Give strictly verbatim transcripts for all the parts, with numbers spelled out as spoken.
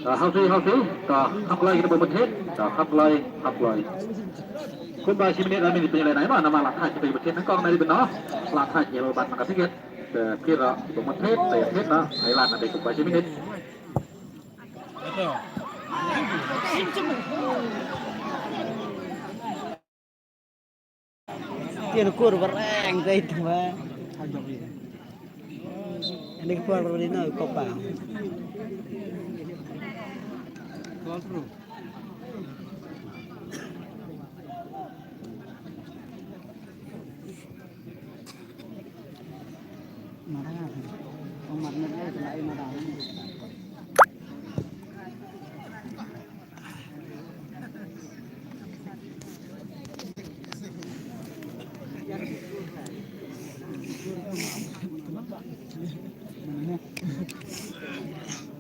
Hausi, hausi, ta hap lai kita buat betul, ta hap lai, hap lai. Kumba shi minit, minit punya lain, mana nama lah haj kita buat betul, kong nari benar, lah haj ya, lebat nak sikit, kira buat betul, saya kira, Thailand nanti kumba shi minit. Tiene kur bareng dai tuma. Ini kur bareng no kopa.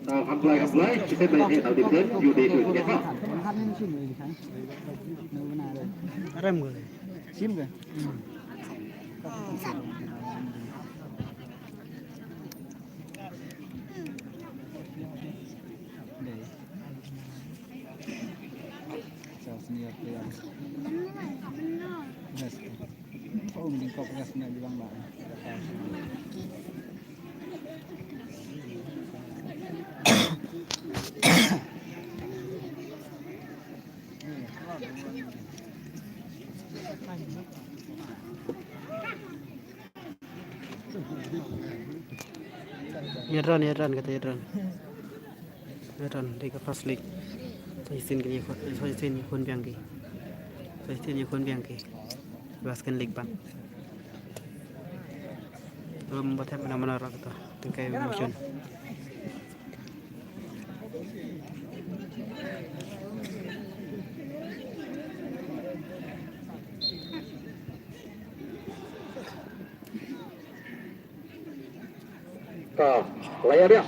Khamlai, khamlai, kita bai ni tau di pen, yu di tu ni ha. Rem ko. Sim ko. Ïa run, ïa run, kata ïa run. Ïa run, dei ka first leg. Sa shisien kine, sa shisien ïakhun biang ki. Sa shisien ïakhun biang ki. Ba second leg pat. Lum ba thep mana mana ruh kata. Tengkai motion. Ka, layar dia.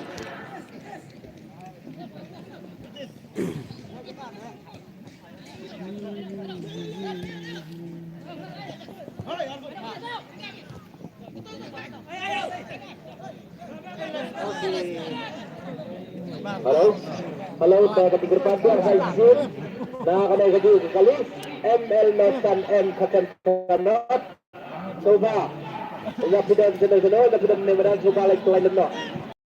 Hello. Hello, ta ka ti kyrpad biang hai jin. Na ka dei ka ju ka kali. M L Mesan M Khakan Kanot. Soba. Ïa phi don seno seno, ïa phi don ne madan soba lai lai lem no.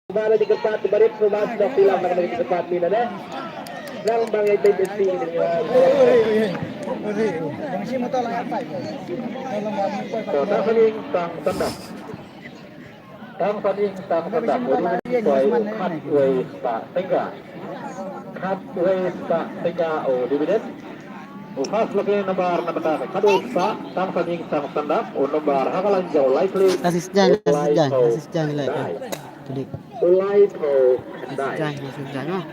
Soba na ti kyrpad barit soba sdok tilang na ka dei kyrpad mina ne. Nang bang ïa dei dei. Ko ta ka ning tang tanda. Tang sa ning tang sa dak, u dum poi u khatwei spah tyngka. Khatwei spah tyngka u dividend. U first lucky number na bynta ka khatwei spah, tang sa ning tang sa dak, u number ha ka lain jong u lai pli. Ka sisjang, ka sisjang, ka sisjang lai. Tulik. U lai pho dai. Sisjang, ka sisjang ah.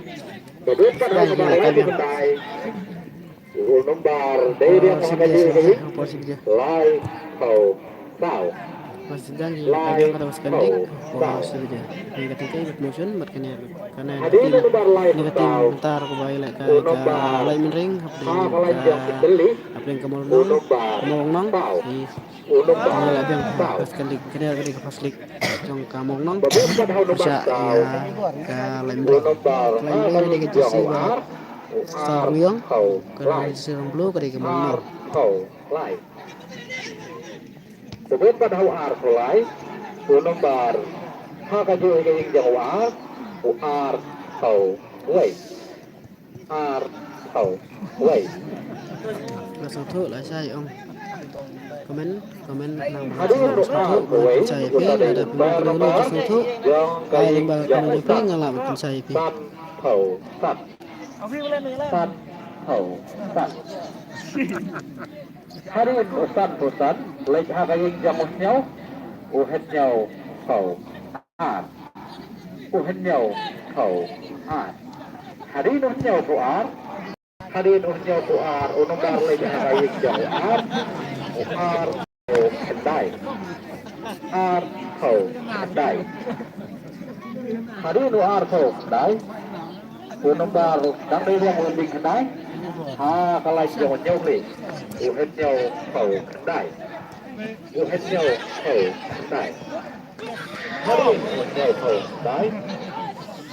Ka dei ka number lai pli. U number dei dia ka dei ka lai pho saw. Lai pho saw. Ni ka tingkai bad motion bad kane, kane ka team, ni ka team mynta ka bai leh ka, ka Lai Mynring hapdeng ka, hapdeng ka Mawlyngnong, ka Mawlyngnong. Ni ka lai biang first ka league, kane ka dei ka first league jong ka Mawlyngnong. Pyrshah ïa ka Lai Mynring. Ka Lai Mynring ka dei ka jersey ba star ruyong, ka dei ka jersey rong blue, ka dei ka Mawlyngnong. Lai. Tebut bad ha u ar phew lai, u nombar ha kajuh ka ïing jong u ar, u ar phew wei. Ar phew wei. La sngewthuh la shai ong. Comment, comment nang ba la sngewthuh, ba la pynshai ïa phi, lada phi long kano kano ba sngewthuh, ai lyngba ka comment jong phi, nga lah ban pynshai ïa phi. San phew san. San phew san. Hadien u san phew san, leit ha ka ïing jong u hynñiew, u hynñiew phew ar. U hynñiew phew ar. Hadien u hynñiew phew ar, hadien u hynñiew phew ar, u nombar leit ha ka ïing jong u ar, u ar phew khyndai. Ar phew khyndai. Hadien u ar phew khyndai, u nombar dang dei ruh u lynding khyndai. Ha ka lain jong u hynñiew phew, u hynñiew phew khyndai. U hynñiew phew khyndai. Hadien u hynñiew phew khyndai,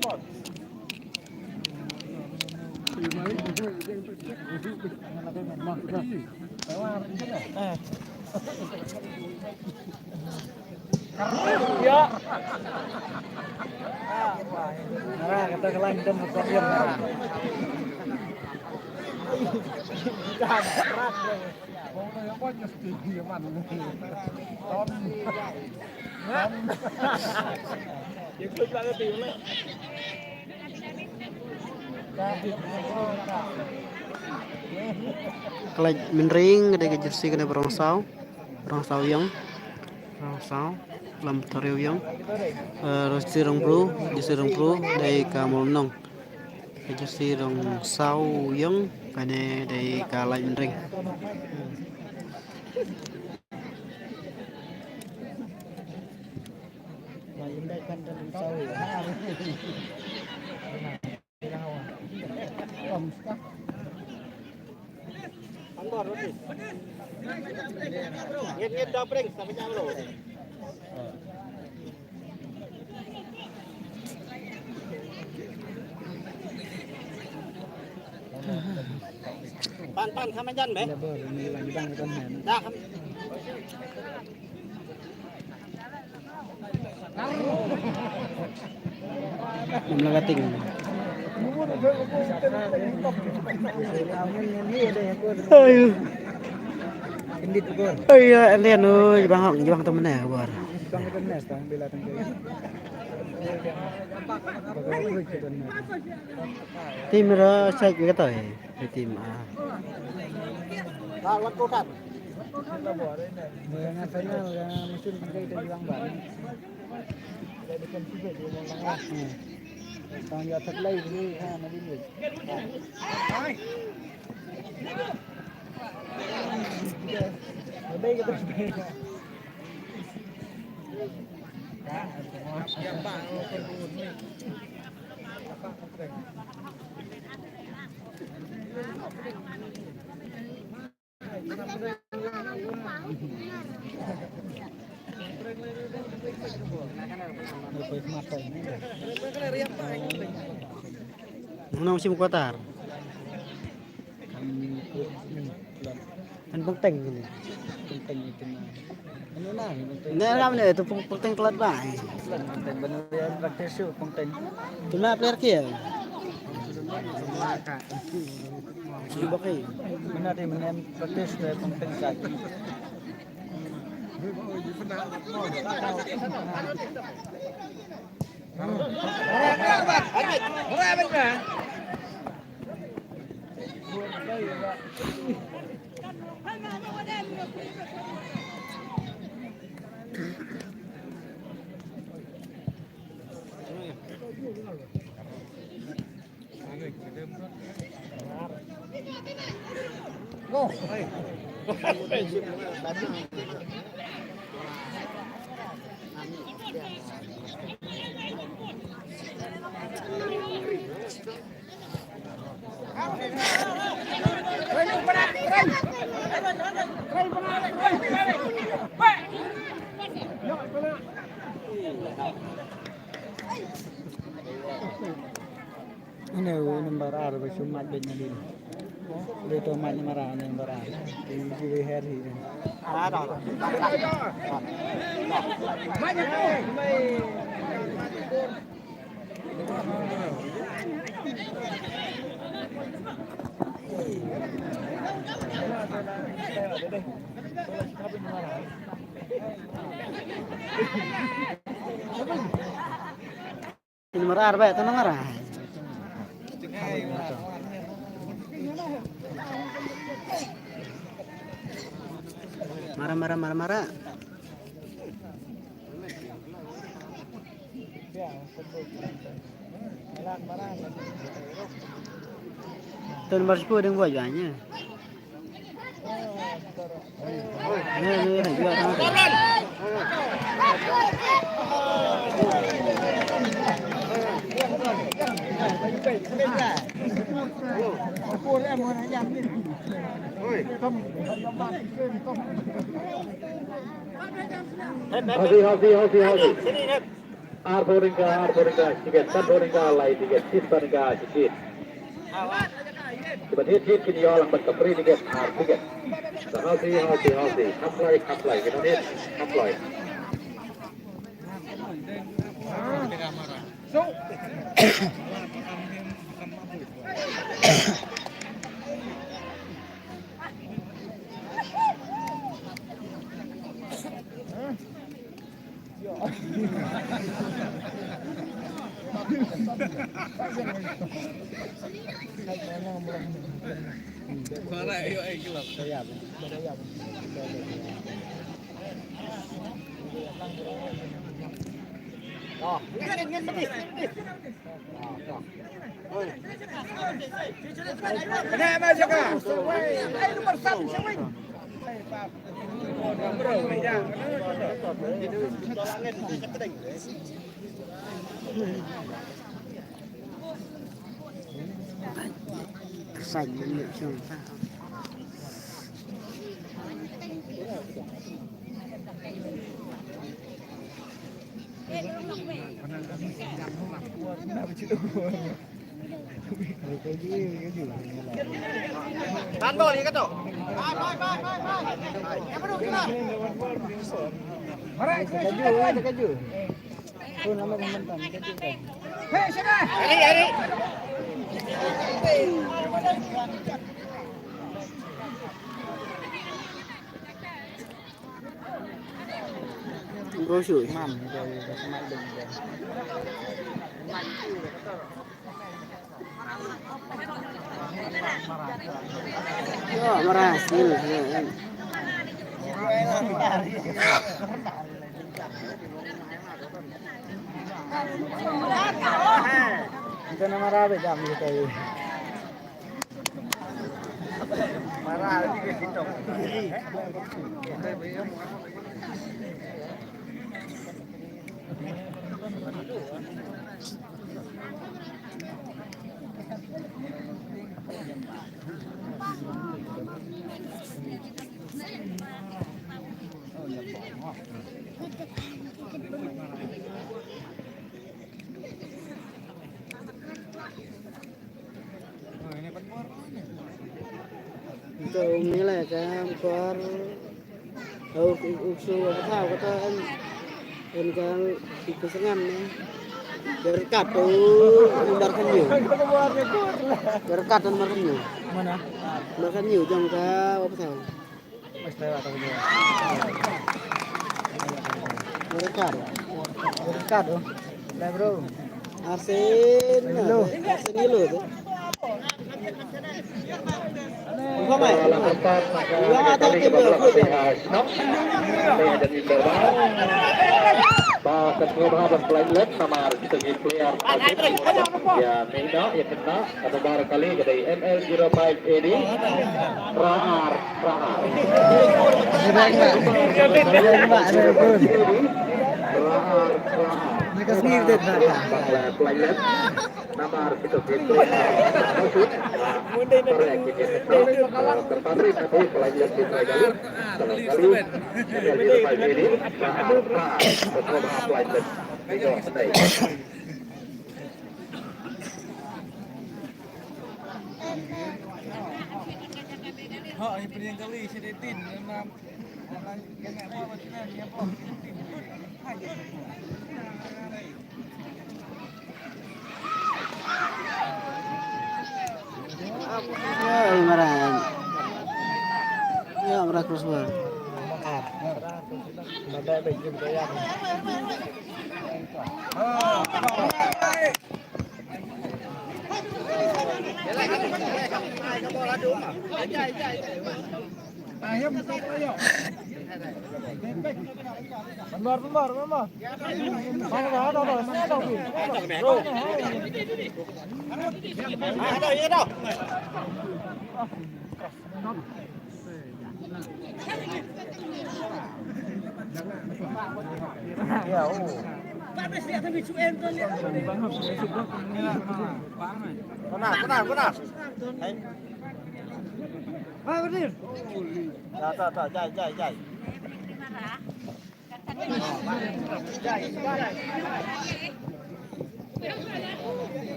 Ya. Nara kata kelang dan berkopian nara. Ka Lait Mynring ka dei ka jersey kane ba rong saw, rong saw ïong, rong saw, lam thoriew ïong. Eh, jersey rong bru, jersey rong bru dei ka Mawlynnong. Ka jersey rong saw ïong, kane dei ka Lait Mynring. Pan, pan, kham jan be. Da, kham. Ngam la ka ting. Ayo. Ayo, alen, oi, jibang hok, jibang tu mana, kabar. Team ra, check kita, eh. Team A. Nang sim kuatar. Kan pengteng ni. Pengteng itu na. Anu na, pengteng. Ni ram ni tu peng-, pengteng telat ba. Pengteng benar ya, praktis tu pengteng. Tu na player kia. Cuba kai. Mana dia main praktis tu pengteng kai. Ane u number ar ba shu mad beit na dien. Dei to mad number ar, number ar. Dei ji dei her hi. Number ar ba, to number ar. Mara, mara, mara, mara. To number sepuluh deng buat jualnya. Hasi, hasi, hasi, hasi. Arphew tyngka, arphew tyngka tiket, sanphew tyngka lai tiket, shispah tyngka shi shift. Kiba thied thied kin ïoh lang bad ka free tiket ar tiket. Sa hasi, hasi, hasi. Kham kloi, kham kloi. Kiba thied, kham kloi. Ito na marami dyan, ito eh. Ka um ni la ka por. Ka u, u, u su ka thaw ka ta en, en ka, ka sngam ne. Ka rkat u, u Markhanñiew. Ka rkat u Markhanñiew. Mana? Markhanñiew jong ka u thaw. Mereka. Mereka tu. Lah, bro. Arsenal. Arsenal tu. Bukan main. Bukan main. Pas Ka sngewbha ban pynlait lem namar kita ki player patut ïa mih noh ïa kynnoh. Ka nombar kali ka dei M L zero five A D. Rahar, Rahar. Rahar, Rahar. Pynlait lem. Namar kita kita. Munde na. Para kita. Terpatri tapi pelajar kita. Kalau kali. Kita ini. Rahar, Rahar. Betul. Ya, Imran. Ya, Imran crossbar. Tenang, tenang, tenang. Hai. Ta, ta, ta, jai, jai, jai.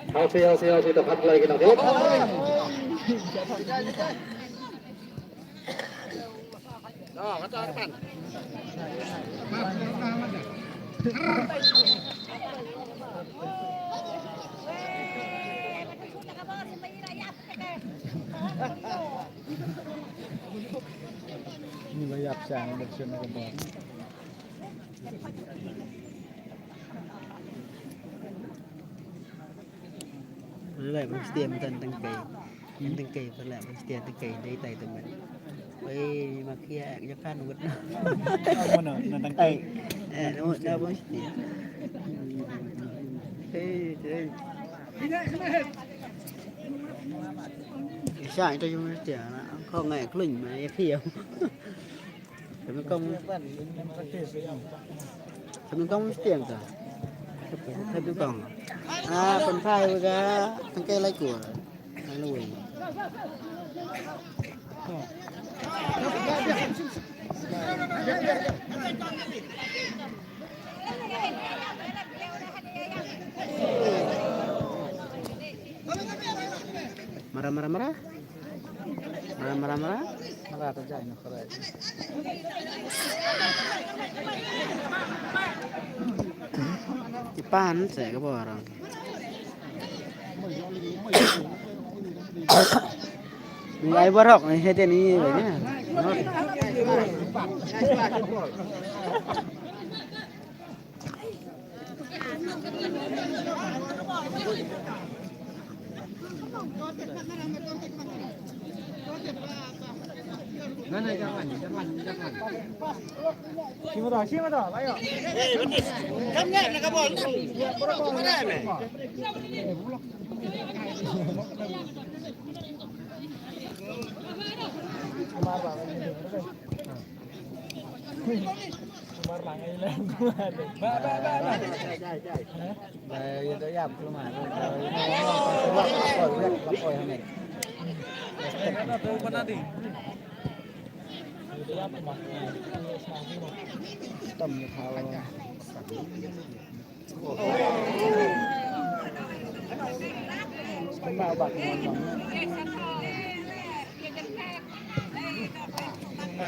Hausi, hausi, hausi, ta phat lai ki nong. Ni ba ïap sa, ni ba shu na ka bor. Leh ban stem tan tang kai. Tang kai pala ban stem tang kai dei tai tang ban. Oi, ma kia ya kan wut na. Mana na tang kai. Eh, no, na ban stem. Eh, eh. Sa ito yung stem na. Ko ngai klun ma ya kia. Kami kong, kami kong mesti yang ka. Kami kong. Ah, pynphai wa ka tang kai lai kur. Lai lui. Mara, mara, mara. Mara, mara, mara. Mara ta jai na khare. Ki pan se ka bor. Ni ai borok ni hete ni ba nya. To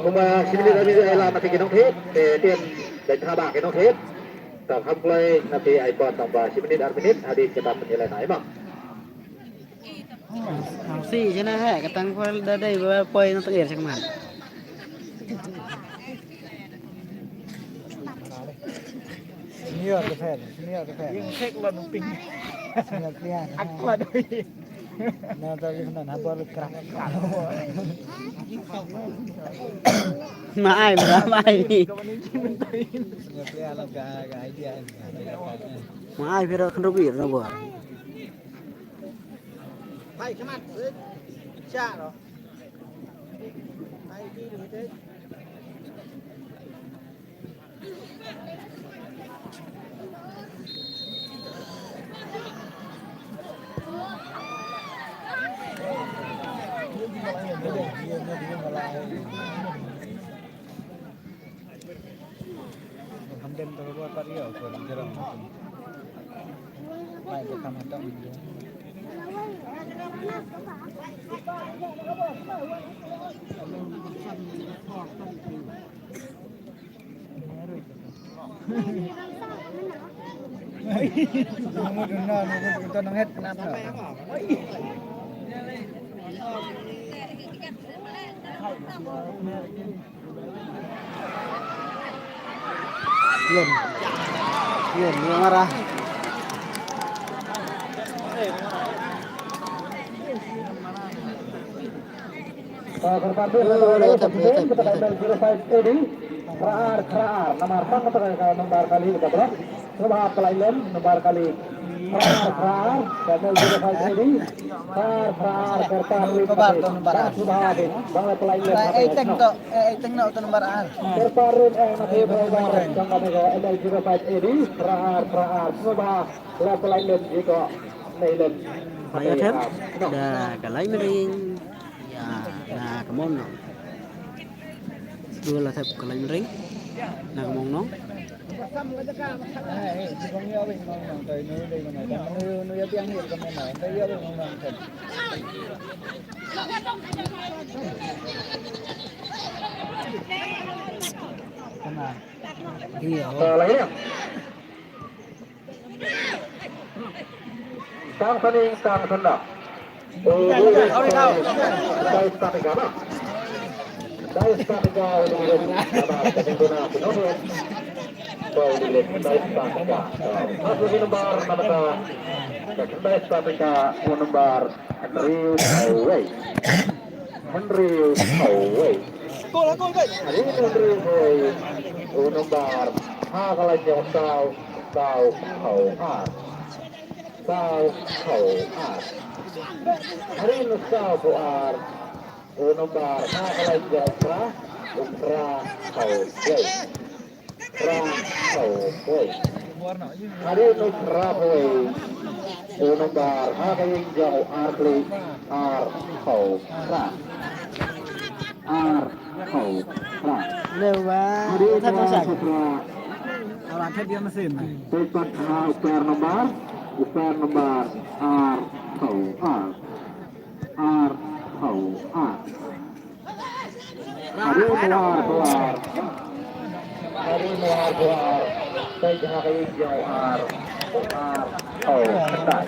kumba shi minit ar minit ai lad na phi ki nongthied, te tien dang kaba ki nongthied. To kham kloi na phi ai pon tang ba shi minit ar minit hadien kata pynïaleh na ai ma. Ang si jana he katang pol da dei ba poi na tengir chakmat. Senior ka pen, senior ka pen. Yung check lo nung ping. Senior ka pen. Ak la doi. Na ta yung nan habar krak krak. Ma ai, ma ai. Senior ka pen la ka, ka idea. Ma ai, pero kan rubi na bor. Hai, kamat. Cha lo. Hai, di lu te. Lem. Lem, lem marah. Nombar kali, nombar kali. Nomor kali, nomor kali. Ar, ar, ar, kerta rin. Nombar, tu nombar ar. Bang la pelai le. Ai, ai, teng to, ai, ai, teng no to nombar ar. Kerta rin, eh, na phi driver. Jang kami ko, L L zero five A D. Ar, ar, ar. Semua bah la pelai le, jiko. Nai le. Paya thep da ka lai mering. Ya, na ka mon no. Dua la thep ka lai mering. Na ka mon no. Iya. Tang saning, tang senda. Dai state ka ba. Dai state ka, dai state ka. Pas lagi nombar, nomor ka. Dai state ka, nomor hynriew hawei. Hynriew hawei. Hynriew hawei. U nombar ha ka lain jong saw, saw hawei. Saw hawei. Hynriew saw hawei. U nombar ha ka lain jong phra, u phra hawei. Phra hawei. Hynriew phra hawei. U nombar ha ka ïing jong u ar khlieh, ar hawei phra. Ar hawei phra. Leo ba. Hynriew thep ma shak. Ala thep ïa masin. Peit pat ha u per nombar, u per nombar ar hawei ar. Ar hawei ar. Hynriew ar hawei ar. Hynriew ar hawei ar. Peit ha ka ïing jong u ar. Ar hawei khyndai.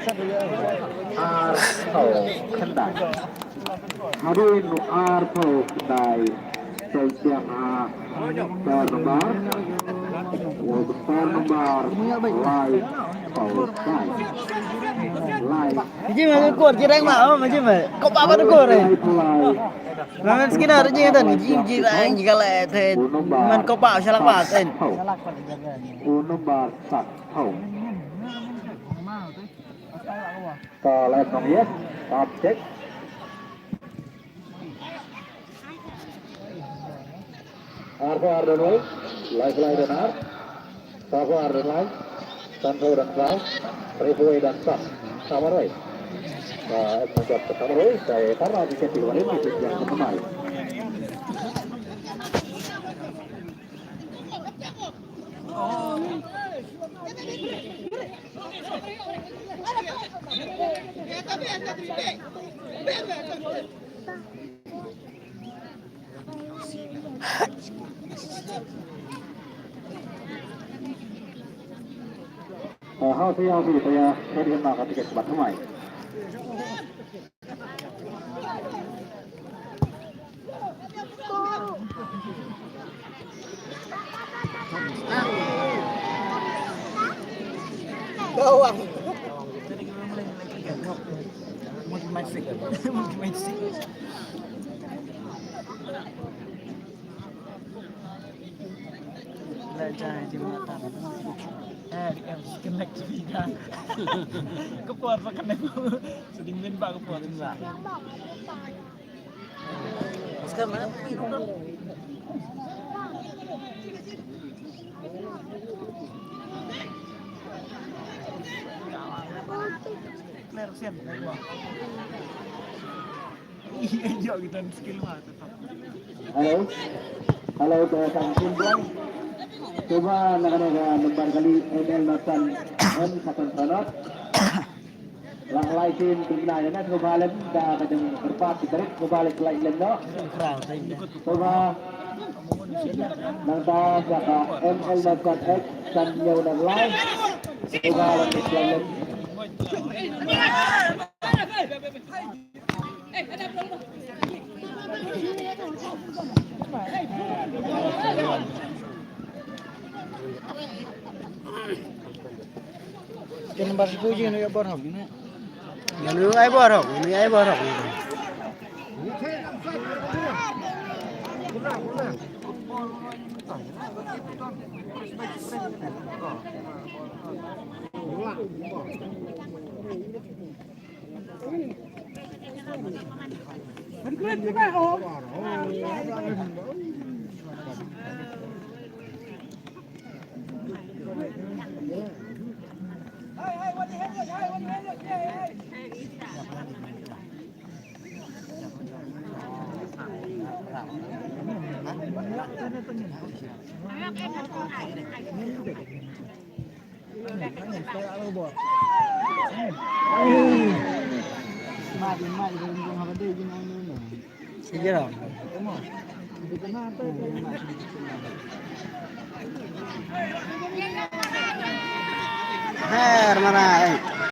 Ar hawei khyndai. Hynriew ar hawei khyndai. Peit biang ha per nombar. Per nombar lai hawei khyndai. Lai. Jim ma kor jireng ma, oh, ma jim ma. Ko pa ba kor eh. Lai hawei. Mamen skina ri jing tan, jing jing la jing la ten. Man ko pa shalak pa ten. U nombar saw hawei. Ka lai nong yes, tap check. Ar phew ar don wei, lai phew lai don ar. Saw phew ar don lai, san phew don saw, hynriew phew wei don san, saw marwei. Ka em na jop ka saw marwei, ka em na jop ka saw marwei, ka em na jop ka saw marwei. Hau si, hau si, paya, paya di ma ka tiket sebat semai. Bawang. Multimatic. Multimatic. La jai di mata. Eh, em connect juga. Kepot pa connect. Seding min ba kepot. Sekarang mana? Clear sian. Hello. Hello, to sang sim bang. Coba nak kena ke nomor kali M L Nathan M Nathan Pranot. Lah lai sim kena ya nak coba lem dah kadang berpat kita coba lek lai lem no. Coba nang ta saka M L Nathan X san nyau nang lai. Coba lek lai lem. Ken ba si puji no ya borok ni. Ya no ai borok, ni ai borok ni. Her marai.